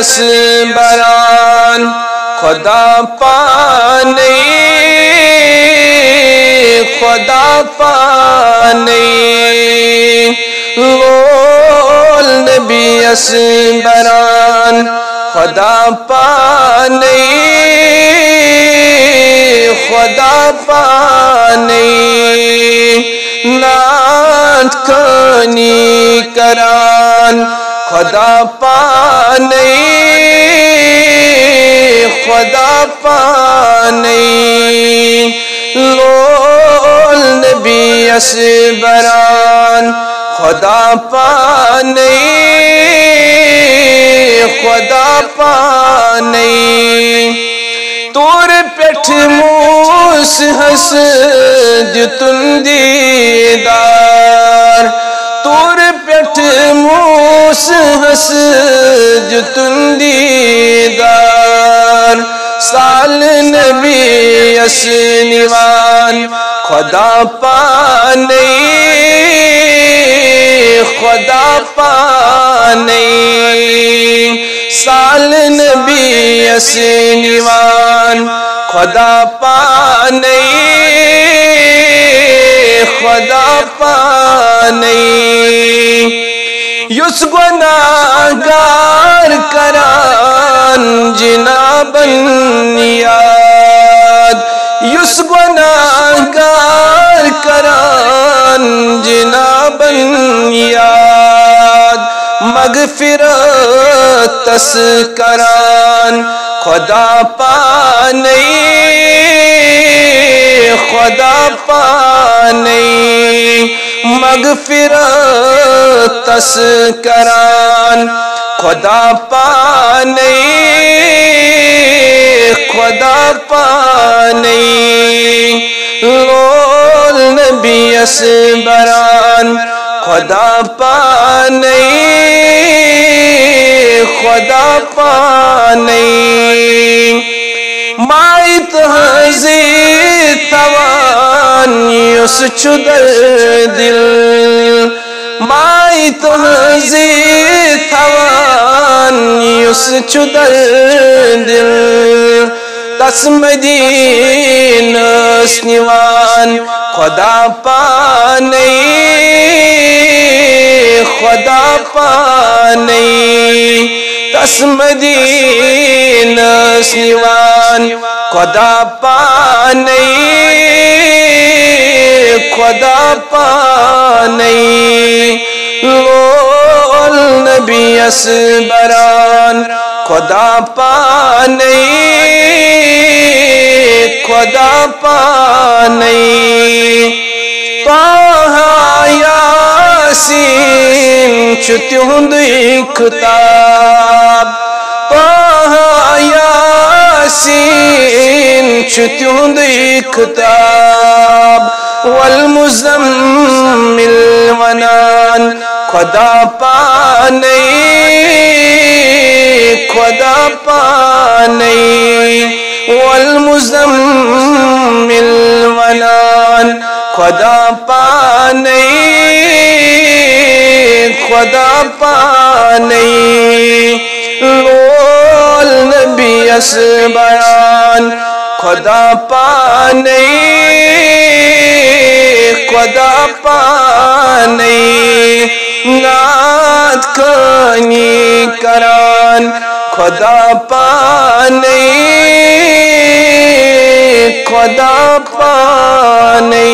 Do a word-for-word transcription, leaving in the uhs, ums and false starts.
یس بران خدا پانے، خدا پانے۔ لول نبی یس بران خدا پانے، خدا پانے۔ نعت خوانی کران خدا پانے، خدا پانے۔ لول نبی یس بران خدا پانے، خدا پانے۔ طور پٮ۪ٹھ موسیٰ ہس دیُتُن دیٖدار، طور پٮ۪ٹھ موسیٰ ہس دیُتُن دیٖدار۔ سال نبی یس نِوان خدا پانے، خدا پانے۔ سال نبی یس نِوان خدا پانے، خدا پانے۔ یُس گۄناہگار کران جنابن یاد، یُس گۄناہگار کران جنابن یاد، مغفرت تس کران خدا پانے، خدا پانے۔ مغفرت تس کران خدا پانے، خدا پانے۔ لول نبی یس بران خدا پانے، خدا پانے۔ مایہِ تُہٕنٛزِ تھاوان یُس چھُ دردِل، مایہِ تُہٕنٛزِ تھاوان یُس چھُ دردِل، تس مدیٖنس نِوان خدا پانے، خدا پانے۔ تس مدیٖنس نِوان خدا پانے، خدا پانے۔ لول نبی یس بران خدا پانے، خدا پانے۔ طہ یاسین چھُ تِہُنٛدُے خطاب، طہ یاسین چھُ تِہُنٛدُے خطاب۔ والمزمل ونان خدا پانے، خدا پانے۔ والمزمل ونان خدا پانے، خدا پانے۔ لول نبی یس بران خدا پانے، خدا پانے۔ نعت خوانی کران خدا پانے، خدا پانے۔